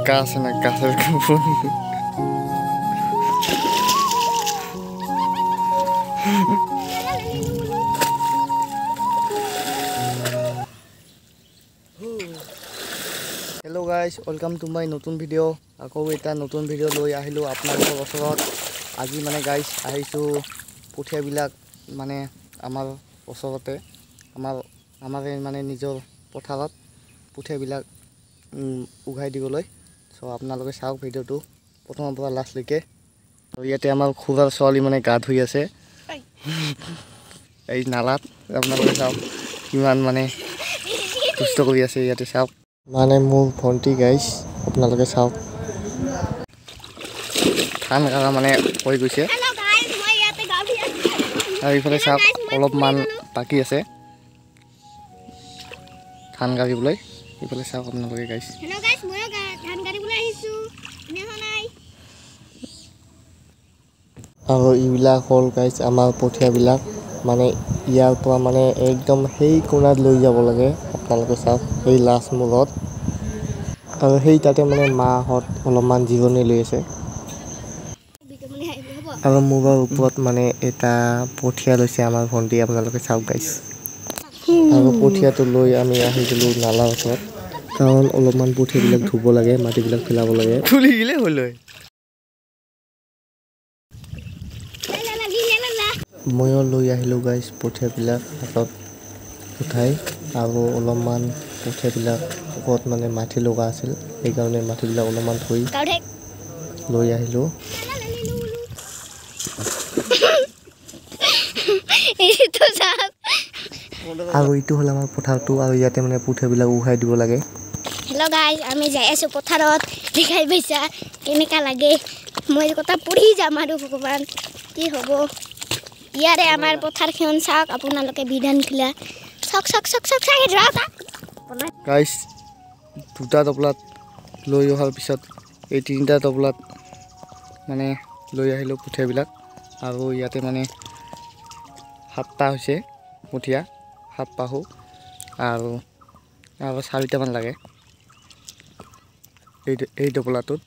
গাছ না গাছের hello guys, welcome to my নতুন ভিডিঅ'। আকৌ এটা নতুন ভিডিঅ' লৈ আহিলোঁ আপোনালোকৰ ওচৰত। আজি মানে গাইজ আহিছোঁ কঠীয়াবিলাক মানে আমাৰ ওচৰতে আমাৰ মানে নিজৰ পথাৰত কঠীয়াবিলাক উঘাই দিবলৈ। চ' আপোনালোকে চাওক ভিডিঅ'টো প্ৰথমৰ পৰা লাষ্টলৈকে। আৰু ইয়াতে আমাৰ খুৰাৰ ছোৱালী মানে গা ধুই আছে এই নালাত। আপোনালোকে চাওক কিমান মানে দুষ্ট কৰি আছে ইয়াতে চাওক। মানে মোৰ ভণ্টি গাইজ, আপোনালোকে চাওক ধান কটা মানে হৈ গৈছে। আৰু ইফালে চাওক অলপমান বাকী আছে ধান কাটিবলৈ। ইফালে চাওক আপোনালোকে গাইজ। আৰু এইবিলাক হ'ল গাইজ আমাৰ কঠীয়াবিলাক, মানে ইয়াৰ পৰা মানে একদম সেই কোণাত লৈ যাব লাগে। আপোনালোকে চাওক সেই লাষ্ট মূৰত। আৰু সেই তাতে মানে মাহঁত অলপমান জিৰণি লৈ আছে। আৰু মূৰৰ ওপৰত মানে এটা কঠীয়া লৈছে আমাৰ ভণ্টি, আপোনালোকে চাওক গাইজ। আৰু কঠীয়াটো লৈ আমি আহি গ'লোঁ নালাৰ ওচৰত, কাৰণ অলপমান কঠীয়াবিলাক ধুব লাগে, মাটিবিলাক পেলাব লাগে। খুলি গ'লে হ'ল। ময়ো লৈ আহিলোঁ গাইজ কঠীয়াবিলাক হাতত উঠাই। আৰু অলপমান কঠীয়াবিলাক ওপৰত মানে মাটি লগা আছিল, সেইকাৰণে মাটিবিলাক অলপমান ধুই লৈ আহিলোঁ। আৰু এইটো হ'ল আমাৰ পথাৰটো, আৰু ইয়াতে মানে কঠীয়াবিলাক উঘাই দিব লাগে। হেল্ল' গাইজ, আমি যাই আছোঁ পথাৰত। দেখাই পাইছা কেনেকুৱা লাগে? মই কথা পঢ়ি যাম আৰু ভগৱান কি হ'ব। ইয়াৰে আমাৰ পথাৰখন চাওক আপোনালোকে, বিধান খিলা চাওক চাওক চাওক চাওক চাওক। গাইজ দুটা টপলাত লৈ অহাৰ পিছত এই তিনিটা টপলাত মানে লৈ আহিলোঁ কঠীয়াবিলাক। আৰু ইয়াতে মানে 7টা হৈছে কঠীয়া, 7 পাহো আৰু আৰু 4টামান লাগে এই টোপোলাটোত।